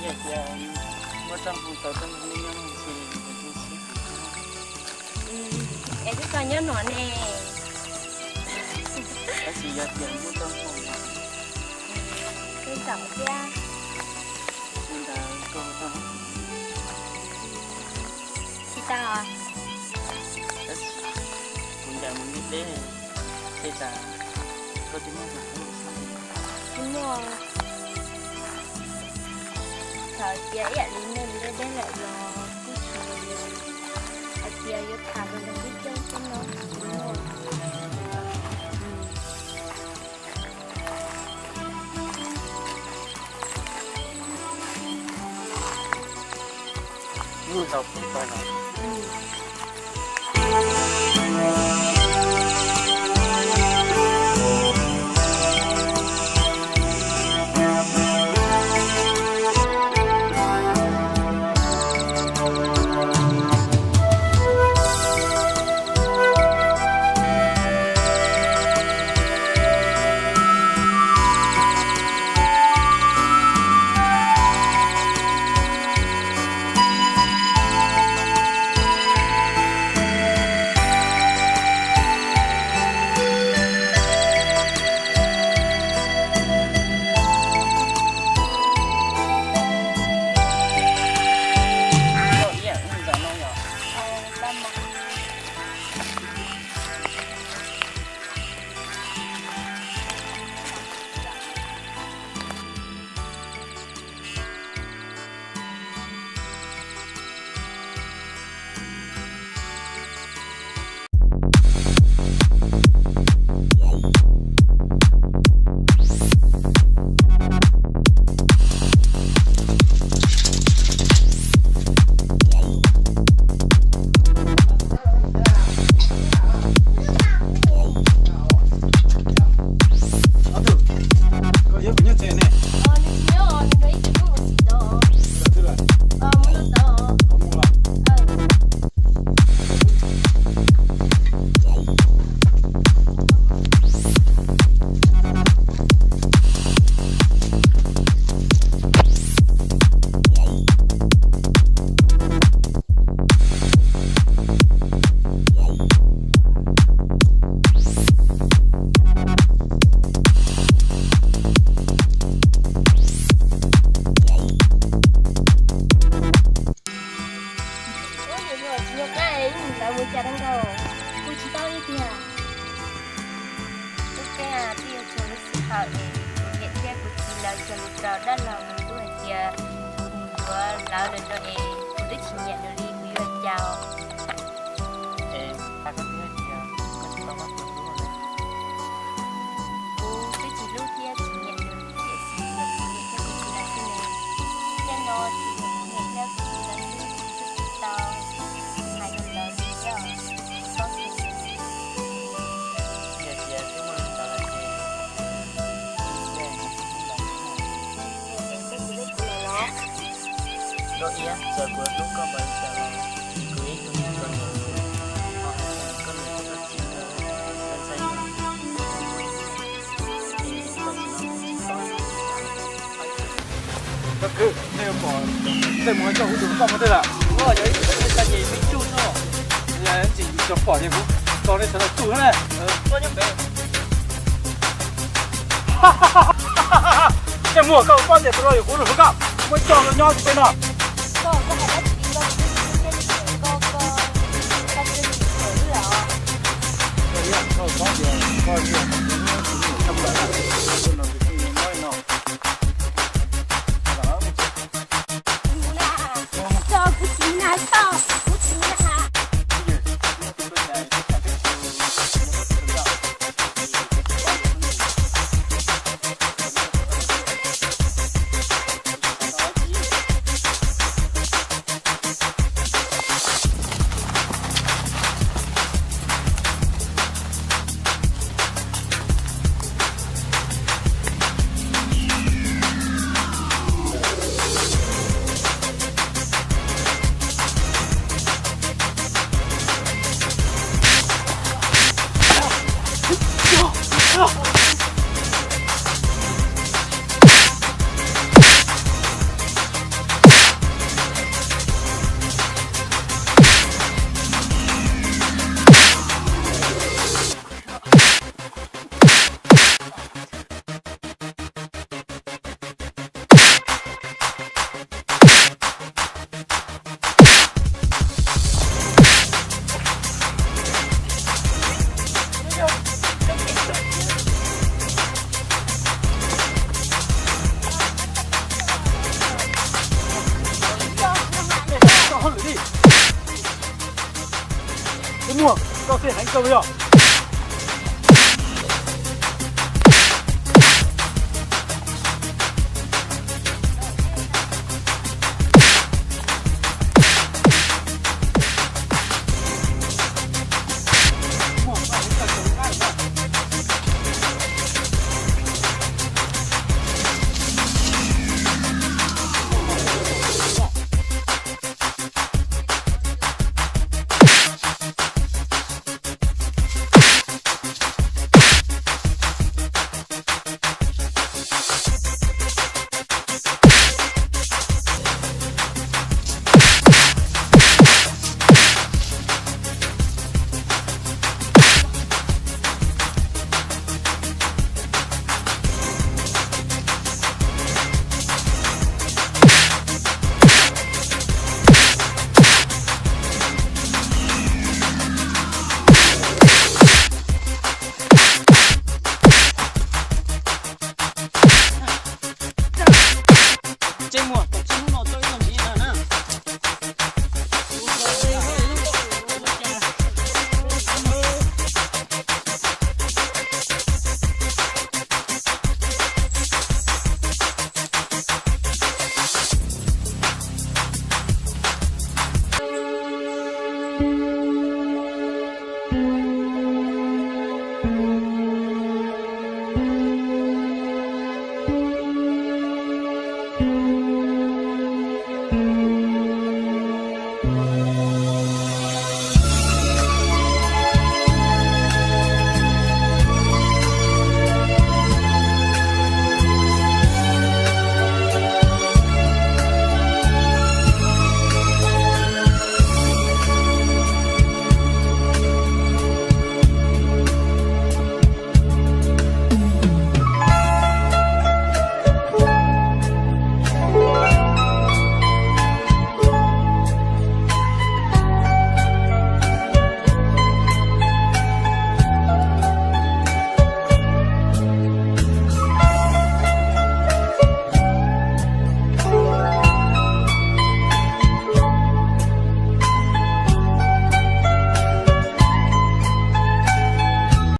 Yog tias muaj txoj hmoo tau txoj hmoo nyob no ces kuv zoo siab heev. Es twb tau nyob no ne. Tab sis yog tias muaj txoj hmoo no, koj ncaim thiab. Ntawd koj tau. Tsis tau. Kuv ncaim mus deb deb, tej tas koj twb muaj tus kheej xwb. Tsis muaj. Txawm tias ib yam li nej mus deb deb lawm los kuj tsis hais tias yuav tham rau nram tib coob xwb no. Tsis muaj. Mus tau pem toj no. Ub, tsis nyuag qab es mus lawv mus cas rau nkaus, kuv tsis paub ib tiag. Lub caij twb yuav txog lub sij hawm es kuv niam thiab kuv txiv lawv cog lus rau dab laug mus tub hais tias kuv mus yuav lawv lawm no es kuv twb tsis nyiam nws li kuv yuav ua cas. Es koj twb hais tias koj tsis tau muaj tus hlub na. Kuv twb tsis hlub thiab tsis nyiam nws, tiam sis yog kuv niam thiab kuv txiv lawv xwb ne. Caij no tsis yog kuv niam thiab kuv txiv lawv xwb, kuv twb tsis tau hais rau lawv li thiab os. Koj xav tias twb muaj li ntawd lawm ces, es kuv los, Nkauj Iab, txawm kuv hlub koj npaum li cas los kuv ib tug me ntxhais, ho hais tias koj niam thiab koj txiv lawv ntxhais ntxhais, kuv tsis muaj ib tug. Koj khwv, nej yuav pom tej mus coj kuv tus koj mus tej lawm. Ua yog ib tug txaj ces me tsuj no. Tsis tau pom ces kuv tso nej sawv daws tsuj na. Tej muag koj poj niam tus no yog kuv tus koj, muab coj los nyob tej no. Muag, koj xij heev kawg yog.